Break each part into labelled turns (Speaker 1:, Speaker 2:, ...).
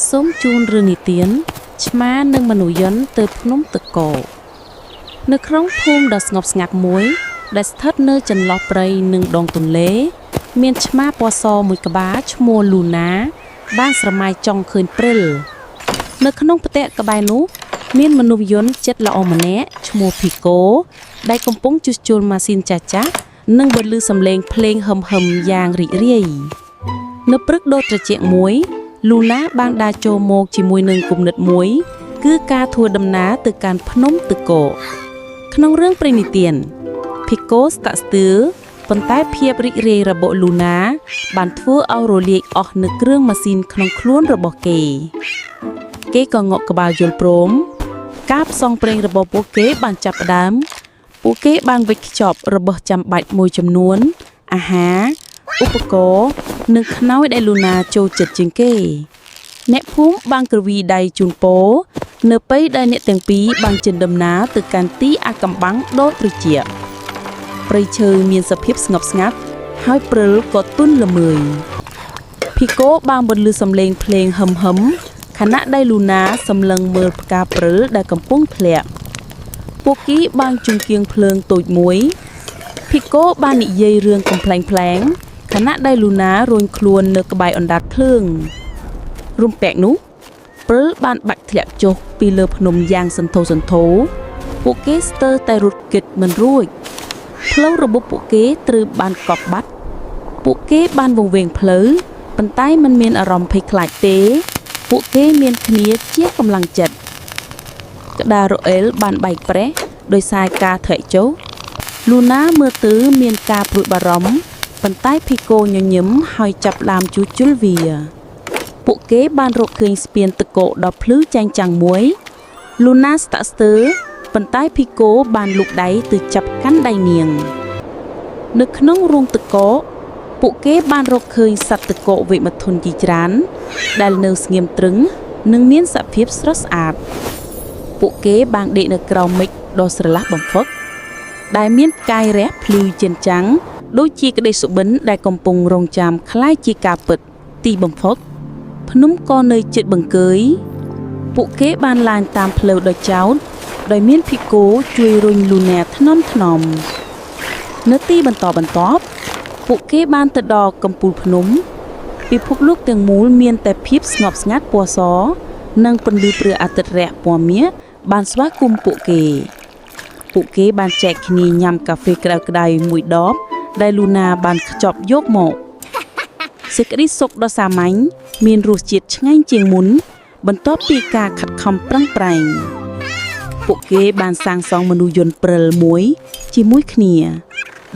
Speaker 1: សូមជូនរឿងនិទានឆ្មានិងមនុស្សយន្តទៅភ្នំទឹកកកនៅក្នុងភូមិដ៏ស្ងប់ស្ងាត់មួយ ដែលស្ថិតនៅចន្លោះព្រៃនិងដងទន្លេ មានឆ្មាពណ៌សមួយក្បាលឈ្មោះលូណា បានស្រមៃចង់ឃើញព្រិលនៅក្នុងផ្ទះក្បែរនោះ មានមនុស្សយន្តចិត្តល្អម្នាក់ឈ្មោះភីកូដែលកំពុងជួសជុលម៉ាស៊ីនចាស់ៗនិងបន្លឺសំឡេងភ្លេងហឹមហឹមយ៉ាងរីករាយនៅព្រឹកដ៏ត្រជាក់មួយ លូណាបានដើរចូលមកជាមួយនឹងគំនិតមួយ គឺការធ្វើដំណើរទៅកាន់ភ្នំទឹកកកក្នុងរឿងព្រេងនិទានភីកូស្តាក់ស្ទើរប៉ុន្តែភាពរីករាយរបស់លូណា បានធ្វើឲ្យរលាយអស់នៅគ្រឿងម៉ាស៊ីនក្នុងខ្លួនរបស់គេ គេក៏ងក់ក្បាលយល់ព្រម ការផ្សងព្រេងរបស់ពួកគេបានចាប់ផ្ដើម ពួកគេបានវេចខ្ចប់របស់ចាំបាច់មួយចំនួន អាហារឧបករណ៍និងខ្នើយដែលលូណាចូលចិត្តជាងគេ អ្នកភូមិបានគ្រវីដៃជូនពរនៅពេលដែលអ្នកទាំងពីរបានជិនដំណើរទៅកាន់ទីអាថ៌កំបាំងដ៏ត្រជាក់ព្រៃឈើមានសភាពស្ងប់ស្ងាត់ហើយព្រិលក៏ទន់ល្មើយភីកូបានបន្លឺសំឡេងភ្លេងហឹមហឹមខណៈដែលលូណាសម្លឹងមើលផ្កាព្រិលដែលកំពុងធ្លាក់ពួកគេបានជង្គៀងភ្លើងតូចមួយភីកូបាននិយាយរឿងកំប្លែងៗខណៈដែលលូណារុញខ្លួននៅក្បែរអណ្ដាតភ្លើង រំពាក់នោះព្រិលបានបាក់ធ្លាក់ចុះពីលើភ្នំយ៉ាងសន្ធោសន្ធោពួកគេស្ទើរតែរត់គេចមិនរួចផ្លូវរបស់ពួកគេត្រូវបានកប់បាត់ ពួកគេបានវង្វេងផ្លូវប៉ុន្តែមិនមានអារម្មណ៍ភ័យខ្លាចទេ ពួកគេមានគ្នាជាកម្លាំងចិត្តក្តាររអិលបានបែកប្រេះដោយសារការធ្លាក់ចុះលូណាមើលទៅមានការព្រួយបារម្ភប៉ុន្តែភីកូញញឹមហើយចាប់ផ្ដើមជួសជុលវា ពួកគេបានរកឃើញស្ពានទឹកកកដ៏ភ្លឺចែងចាំងមួយលូណាស្តាក់ស្ទើរប៉ុន្តែភីកូបានលូកដៃទៅចាប់កាន់ដៃនាង នៅក្នុងរូងទឹកកកពួកគេបានរកឃើញសត្វទឹកកកវិមធនជាច្រើន ដែលនៅស្ងៀមទ្រឹងនិងមានសភាពស្រស់ស្អាត ពួកគេបានដេកនៅក្រោមមេឃដ៏ស្រឡះបំផុតដែលមានផ្កាយរះភ្លឺជាងចាំងដូចជាក្តីសុបិនដែលកំពុងរងចាំក្លាយជាការពិតទីបំផុត ភ្នំក៏នៅជិតបង្កើយ ពួកគេបានឡើងតាមផ្លូវដ៏ចោតដោយមានភីកូជួយរុញលូណាថ្នមថ្នមនៅទីបន្តបន្ទាប់ ពួកគេបានទៅដល់កំពូលភ្នំ ពិភពលោកទាំងមូលមានតែភាពស្ងប់ស្ងាត់ពណ៌ស និងពន្លឺព្រះអាទិត្យរះពណ៌មាសបានស្វាគមន៍ពួកគេ ពួកគេបានចែកគ្នាញ៉ាំកាហ្វេក្តៅៗមួយដបដែលលូណាបានខ្ចប់យកមក សេចក្តីសុខដ៏សាមញ្ញមានរសជាតិឆ្ងាញ់ជាងមុន បន្ទាប់ពីការខិតខំប្រឹងប្រែង ពួកគេបានសាងសង់មនុស្សយន្តព្រិលមួយ ជាមួយគ្នា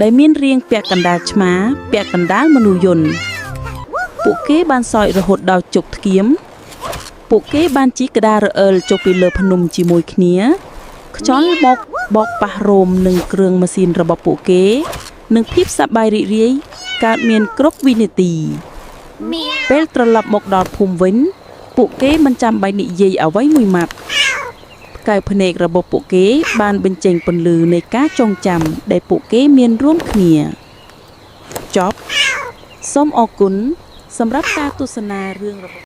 Speaker 1: ដែលមានរាងពាក់កណ្ដាលឆ្មា ពាក់កណ្ដាលមនុស្សយន្តពួកគេបានសើចរហូតដល់ជោគធ្គាម ពួកគេបានជិះក្តាររអិលចុះពីលើភ្នំជាមួយគ្នា ខ្យល់បោកបោកប៉ះរោមនឹងគ្រឿងម៉ាស៊ីនរបស់ពួកគេ និងភាពសប្បាយរីករាយកើតមានគ្រប់វិនាទី ពេលត្រឡប់មកដល់ភូមិវិញ ពួកគេមិនចាំបាច់និយាយអ្វីមួយម៉ាត់ផ្កាយភ្នែករបស់ពួកគេបានបញ្ចេញពន្លឺនៃការចងចាំដែលពួកគេមានរួមគ្នាចប់សូមអរគុណសម្រាប់ការទស្សនារឿងរបស់